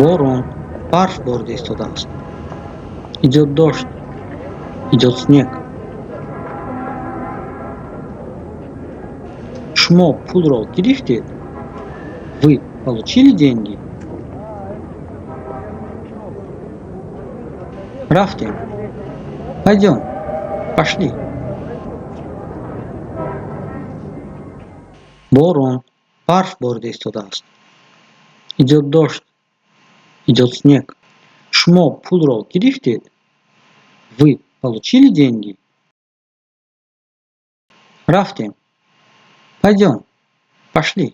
Борон, барф борида истодааст. Идёт дождь. Идёт снег. Шумо пулро гирифтед? Вы получили деньги? Рафтем. Пойдём. Пошли. Борон, барф борида истодааст. Идёт дождь. Идёт снег. Шумо пулро гирифтед? Вы получили деньги? Рафтем. Пойдём. Пошли.